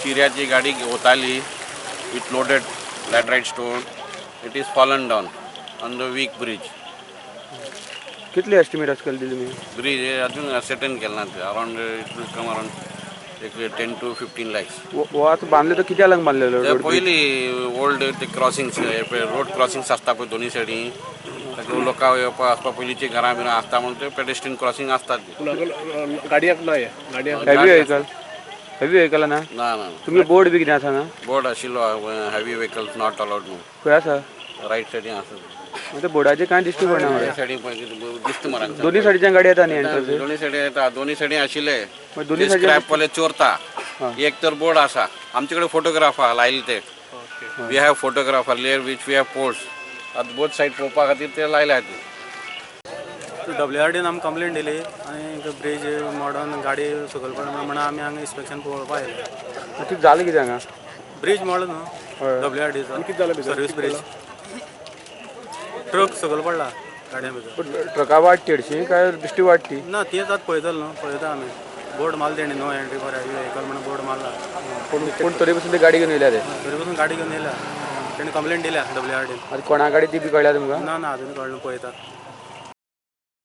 चिऱ्याची गाडी वताली with loaded laterite stone. It is fallen down on the weak bridge. कितली estimate आसतली दिली तुमी? ब्रिज अजून सेटन केलं ना ते. Around, it will come around एक 10 to 15 lakhs. हो आतां बांदले तो कित्या लागून बांदलेलो ते रोड? पयली ओल्ड ते क्रॉसिंग, रोड क्रॉसिंग्स आसता पळय दोन्ही सायडी, ताका लोकां येवपा वचपा पयलींची घरां बिरां आसता म्हणून ते पेडेस्ट्रीन क्रॉसिंग आसतात ती. पूण हांगा गाडयांक ना, हे गाडयांक. हेवी व्हेकल, हेवी व्हेकल ना? ना ना. तुमी बोर्ड बी कितें आसा ना? बोर्ड आशिल्लो, हेवी व्हेकल्स not allowed म्हणून. खंय आसा? रायट सायडीन आसा. ते बोर्डाचेर कांय दिश्टी पडना मरे. सायडीन पळय दिसता मरे. दोन्ही सायडीच्यान गाडी येता न्ही एंट्रन्स? दोन्ही सायडीन येता, दोन्ही सायडीन आशिल्ले. दोन्ही स्क्रॅप वाले चोरता. एक तर बोर्ड आसा आमचे कडेन, फोटोग्राफ आहा लायले ते. We have photograph earlier which we have post. आतां बोथ सायड पळोवपा खातीर ते लायले ते. डब्ल्यू आर डीन आमकां कंप्लेन दिली आनी ब्रिज मोडोन गाडी सकयल पडला म्हणून आमी हांगा इन्स्पेक्शन पळोवपाक आयले. कितें जालें कितें हांगा? ब्रिज मोडलो न्हू डब्ल्यू आर डीचो. कितें जालें भितर? सर्वीस ब्रिज, ट्रक सकयल पडला गाडये भितर. पण ट्रका वाट हरशीं काय बेश्टी वाट ती? ना, तेच आतां पळयतलो न्हू, पळयता आमी. बोर्ड मारला तेणी, no entry for heavy vehicle म्हणून बोर्ड मारला. पूण पूण तरी पसून ते गाडी घेवन येयल्या ते? तरी पसून गाडी घेवन येयल्या. तेणी कंप्लेन दिल्या डब्ल्यू आर डीन. आतां कोणा गाडी ती बी कळ्ळ्या तुमकां? ना ना, अजून कळना, पळयता.